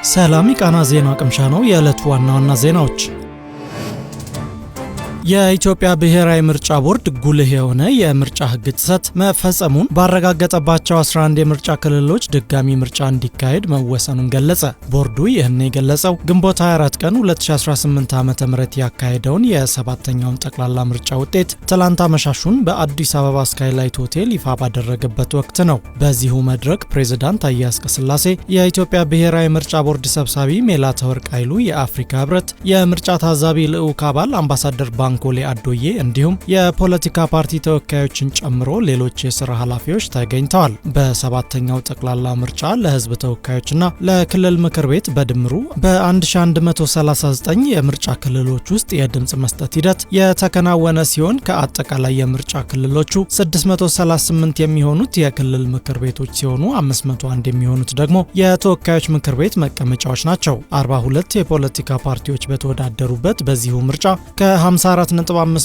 ሰላም የቃና ዜና ቅምሻ ነው። የዕለቱ ዋና ዋና ዜናዎች፦ የኢትዮጵያ ብሔራዊ ምርጫ ቦርድ ጉልህ የሆነ የምርጫ ሕግ ጥሰት መፈጸሙን ባረጋገጠባቸው 11 የምርጫ ክልሎች ድጋሚ ምርጫ እንዲካሄድ መወሰኑን ገለጸ። ቦርዱ ይህን የገለጸው ግንቦት 24 ቀን 2018 ዓ.ም ያካሄደውን የሰባተኛውን ጠቅላላ ምርጫ ውጤት ትላንት አመሻሹን በአዲስ አበባ ስካይላይት ሆቴል ይፋ ባደረገበት ወቅት ነው። በዚሁ መድረክ ፕሬዝዳንት ታዬ አጽቀሥላሴ፣ የኢትዮጵያ ብሔራዊ ምርጫ ቦርድ ሰብሳቢ ሜላተወርቅ ኃይሉ፣ የአፍሪካ ህብረት የምርጫ ታዛቢ ልዑክ አባል አምባሳደር ባንኮሌ አዶዬ እንዲሁም የፖለቲካ ፓርቲ ተወካዮችን ጨምሮ ሌሎች የስራ ኃላፊዎች ተገኝተዋል። በሰባተኛው ጠቅላላ ምርጫ ለህዝብ ተወካዮችና ለክልል ምክር ቤት በድምሩ በ1139 የምርጫ ክልሎች ውስጥ የድምፅ መስጠት ሂደት የተከናወነ ሲሆን ከአጠቃላይ የምርጫ ክልሎቹ 638 የሚሆኑት የክልል ምክር ቤቶች ሲሆኑ 501 የሚሆኑት ደግሞ የተወካዮች ምክር ቤት መቀመጫዎች ናቸው። 42 የፖለቲካ ፓርቲዎች በተወዳደሩበት በዚሁ ምርጫ ከ54.5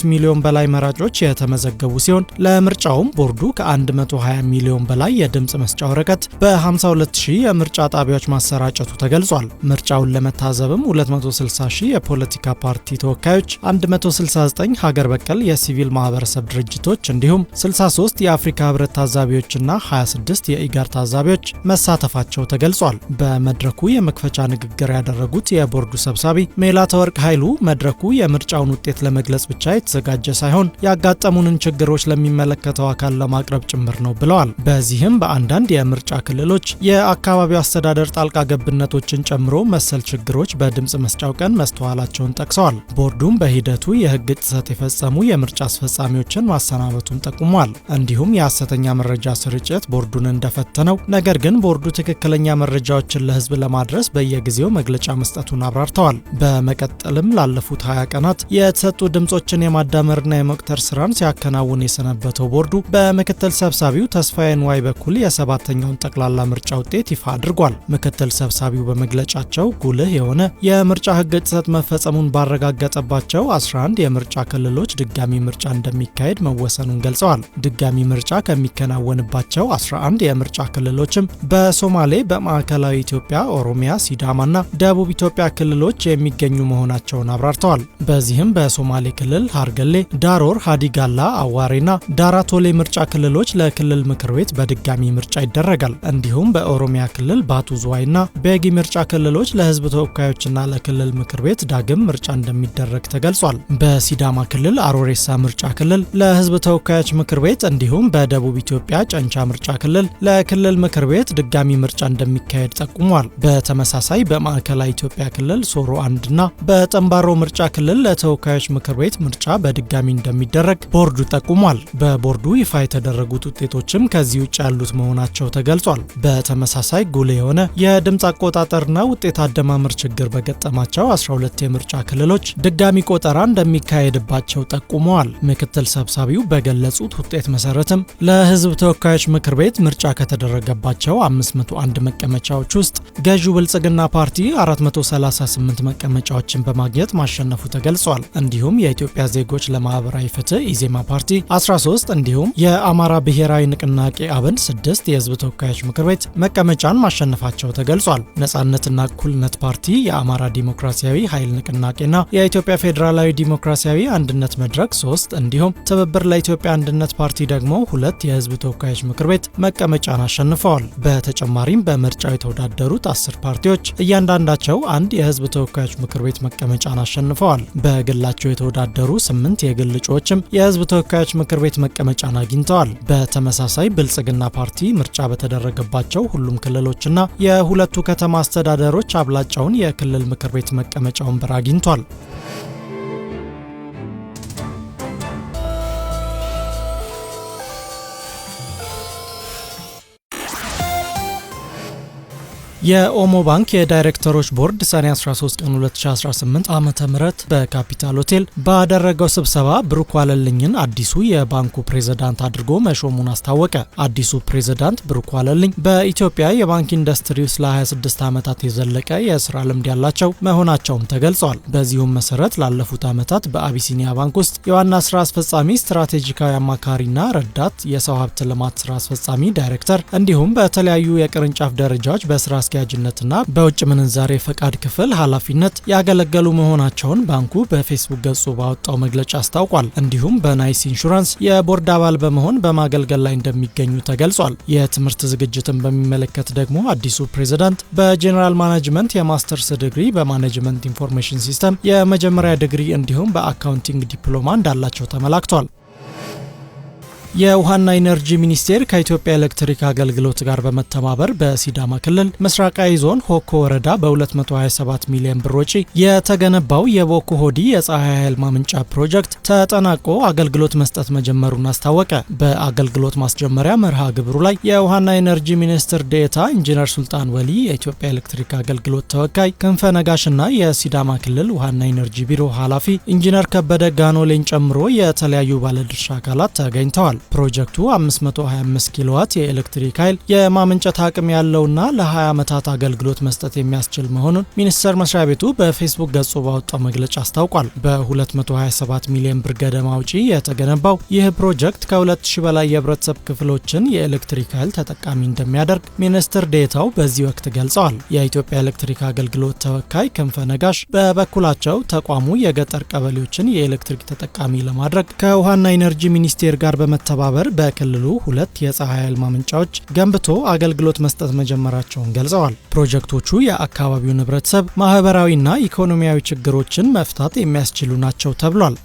ሚሊዮን በላይ መራጮች የተመዘገቡ ሲሆን ለምርጫውም ቦርዱ ከ120 ሚሊዮን በላይ የድምፅ መስጫ ወረቀት በ52 ሺህ የምርጫ ጣቢያዎች ማሰራጨቱ ተገልጿል። ምርጫውን ለመታዘብም 260 ሺህ የፖለቲካ ፓርቲ ተወካዮች፣ 169 ሀገር በቀል የሲቪል ማህበረሰብ ድርጅቶች እንዲሁም 63 የአፍሪካ ህብረት ታዛቢዎችና 26 የኢጋድ ታዛቢዎች መሳተፋቸው ተገልጿል። በመድረኩ የመክፈቻ ንግግር ያደረጉት የቦርዱ ሰብሳቢ ሜላተወርቅ ኃይሉ መድረኩ የምርጫውን ውጤት ለመግለጽ ብቻ የተዘጋጀ ሳይሆን ያጋጠሙንን ችግሮች ለሚመለከተው አካል ለማቅረብ ጭምር ነው ብለዋል። በዚህም በአንዳንድ የምርጫ ክልሎች የአካባቢው አስተዳደር ጣልቃ ገብነቶችን ጨምሮ መሰል ችግሮች በድምፅ መስጫው ቀን መስተዋላቸውን ጠቅሰዋል። ቦርዱም በሂደቱ የህግ ጥሰት የፈጸሙ የምርጫ አስፈጻሚዎችን ማሰናበቱን ጠቁሟል። እንዲሁም የሐሰተኛ መረጃ ስርጭት ቦርዱን እንደፈተነው፣ ነገር ግን ቦርዱ ትክክለኛ መረጃዎችን ለህዝብ ለማድረስ በየጊዜው መግለጫ መስጠቱን አብራርተዋል። በመቀጠልም ላለፉት 20 ቀናት የተሰጡ ድምጾችን የማዳመርና የመቁጠር ስራን ሲያከናውን የሰነበተው ቦርዱ በምክትል ሰብሳቢው ተስፋዬ ንዋይ በኩል የሰባተኛውን ጠቅላላ ምርጫ ውጤት ይፋ አድርጓል። ምክትል ሰብሳቢው በመግለጫቸው ጉልህ የሆነ የምርጫ ህግ ጥሰት መፈጸሙን ባረጋገጠባቸው 11 የምርጫ ክልሎች ድጋሚ ምርጫ እንደሚካሄድ መወሰኑን ገልጸዋል። ድጋሚ ምርጫ ከሚከናወንባቸው 11 የምርጫ ክልሎችም በሶማሌ፣ በማዕከላዊ ኢትዮጵያ፣ ኦሮሚያ፣ ሲዳማና ደቡብ ኢትዮጵያ ክልሎች የሚገኙ መሆናቸውን አብራርተዋል። በዚህም በሶማሌ ክልል ሀርገሌ፣ ዳሮር፣ ሀዲጋላ፣ አዋሬና ዳራቶሌ ምርጫ ክልሎች ለክልል ምክር ቤት በድጋሚ ምርጫ ይደረጋል። እንዲሁም በኦሮሚያ ክልል ባቱ ዝዋይና ቤጊ ምርጫ ክልሎች ለህዝብ ተወካዮችና ለክልል ምክር ቤት ዳግም ምርጫ እንደሚደረግ ተገልጿል። በሲዳማ ክልል አሮሬሳ ምርጫ ክልል ለህዝብ ተወካዮች ምክር ቤት እንዲሁም በደቡብ ኢትዮጵያ ጨንቻ ምርጫ ክልል ለክልል ምክር ቤት ድጋሚ ምርጫ እንደሚካሄድ ጠቁሟል። በተመሳሳይ በማዕከላዊ ኢትዮጵያ ክልል ሶሮ አንድና በጠንባሮ ምርጫ ክልል ለተወካዮች ምክር ቤት ምርጫ በድጋሚ እንደሚደረግ ቦርዱ ጠቁሟል። በቦርዱ ይፋ የተደረጉት ውጤቶችም ከዚህ ውጭ ያሉት መሆናቸው ተገልጿል። በተመሳሳይ ጉልህ የሆነ የድምፅ አቆጣጠርና ውጤት አደማመር ችግር በገጠማቸው 12 የምርጫ ክልሎች ድጋሚ ቆጠራ እንደሚካሄድባቸው ጠቁመዋል። ምክትል ሰብሳቢው በገለጹት ውጤት መሰረትም ለህዝብ ተወካዮች ምክር ቤት ምርጫ ከተደረገባቸው 501 መቀመጫዎች ውስጥ ገዢው ብልጽግና ፓርቲ 438 መቀመጫዎችን በማግኘት ማሸነፉ ተገልጿል። እንዲሁም የኢትዮጵያ ዜጎች ለማህበራዊ ፍትህ ኢዜማ ፓርቲ 13 እንዲሁም የአማራ ብሔራዊ ንቅናቄ አብን 6 የህዝብ ተወካዮች ምክር ቤት መቀመጫን ማሸነፋቸው ተገልጿል። ነጻነትና እኩልነት ፓርቲ፣ የአማራ ዲሞክራሲያዊ ኃይል ንቅናቄና የኢትዮጵያ ፌዴራላዊ ዲሞክራሲያዊ አንድነት መድረክ 3 እንዲሁም ትብብር ለኢትዮጵያ አንድነት ፓርቲ ደግሞ 2 የህዝብ ተወካዮች ምክር ቤት መቀመጫን አሸንፈዋል። በተጨማሪም በምርጫው የተወዳደሩት 10 ፓርቲዎች እያንዳንዳቸው አንድ የህዝብ ተወካዮች ምክር ቤት መቀመጫን አሸንፈዋል። በግላቸው የተወዳደሩ 8 የግል እጩዎችም የህዝብ ተወካዮች ምክር ቤት መቀመጫን አግኝተዋል። በተመሳሳይ ብልጽግና ፓርቲ ምርጫ በተደረገባቸው ሁሉም ክልሎችና የሁለቱ ከተማ አስተዳደሮች አብላጫውን የክልል ምክር ቤት መቀመጫ ወንበር አግኝቷል። የኦሞ ባንክ የዳይሬክተሮች ቦርድ ሰኔ 13 ቀን 2018 ዓ.ም በካፒታል ሆቴል ባደረገው ስብሰባ ብሩክ ዋለልኝን አዲሱ የባንኩ ፕሬዝዳንት አድርጎ መሾሙን አስታወቀ። አዲሱ ፕሬዝዳንት ብሩክ ዋለልኝ በኢትዮጵያ የባንክ ኢንዱስትሪ ውስጥ ለ26 ዓመታት የዘለቀ የስራ ልምድ ያላቸው መሆናቸውም ተገልጿል። በዚሁም መሰረት ላለፉት ዓመታት በአቢሲኒያ ባንክ ውስጥ የዋና ስራ አስፈጻሚ፣ ስትራቴጂካዊ አማካሪና ረዳት የሰው ሀብት ልማት ስራ አስፈጻሚ ዳይሬክተር እንዲሁም በተለያዩ የቅርንጫፍ ደረጃዎች በስራ አስኪያጅነትና በውጭ ምንዛሬ ፈቃድ ክፍል ኃላፊነት ያገለገሉ መሆናቸውን ባንኩ በፌስቡክ ገጹ ባወጣው መግለጫ አስታውቋል። እንዲሁም በናይስ ኢንሹራንስ የቦርድ አባል በመሆን በማገልገል ላይ እንደሚገኙ ተገልጿል። የትምህርት ዝግጅትን በሚመለከት ደግሞ አዲሱ ፕሬዝዳንት በ general management የማስተርስ ዲግሪ፣ በ management information system የመጀመሪያ ዲግሪ እንዲሁም በ accounting ዲፕሎማ እንዳላቸው ተመላክቷል። የውሃና ኢነርጂ ሚኒስቴር ከኢትዮጵያ ኤሌክትሪክ አገልግሎት ጋር በመተባበር በሲዳማ ክልል ምስራቃዊ ዞን ሆኮ ወረዳ በ227 ሚሊዮን ብር ወጪ የተገነባው የቦኩ ሆዲ የፀሐይ ኃይል ማመንጫ ፕሮጀክት ተጠናቆ አገልግሎት መስጠት መጀመሩን አስታወቀ። በአገልግሎት ማስጀመሪያ መርሃ ግብሩ ላይ የውሃና ኢነርጂ ሚኒስትር ዴኤታ ኢንጂነር ሱልጣን ወሊ፣ የኢትዮጵያ ኤሌክትሪክ አገልግሎት ተወካይ ክንፈ ነጋሽና የሲዳማ ክልል ውሃና ኢነርጂ ቢሮ ኃላፊ ኢንጂነር ከበደ ጋኖሌን ጨምሮ የተለያዩ ባለድርሻ አካላት ተገኝተዋል። ፕሮጀክቱ 525 ኪሎዋት የኤሌክትሪክ ኃይል የማመንጨት አቅም ያለውና ለ20 ዓመታት አገልግሎት መስጠት የሚያስችል መሆኑን ሚኒስቴር መስሪያ ቤቱ በፌስቡክ ገጹ ባወጣው መግለጫ አስታውቋል። በ227 ሚሊዮን ብር ገደማ ወጪ የተገነባው ይህ ፕሮጀክት ከ2000 በላይ የህብረተሰብ ክፍሎችን የኤሌክትሪክ ኃይል ተጠቃሚ እንደሚያደርግ ሚኒስትር ዴኤታው በዚህ ወቅት ገልጸዋል። የኢትዮጵያ ኤሌክትሪክ አገልግሎት ተወካይ ክንፈ ነጋሽ በበኩላቸው ተቋሙ የገጠር ቀበሌዎችን የኤሌክትሪክ ተጠቃሚ ለማድረግ ከውሃና ኢነርጂ ሚኒስቴር ጋር በመተባበር በክልሉ ሁለት የፀሐይ ኃይል ማመንጫዎች ገንብቶ አገልግሎት መስጠት መጀመራቸውን ገልጸዋል። ፕሮጀክቶቹ የአካባቢውን ህብረተሰብ ማህበራዊና ኢኮኖሚያዊ ችግሮችን መፍታት የሚያስችሉ ናቸው ተብሏል።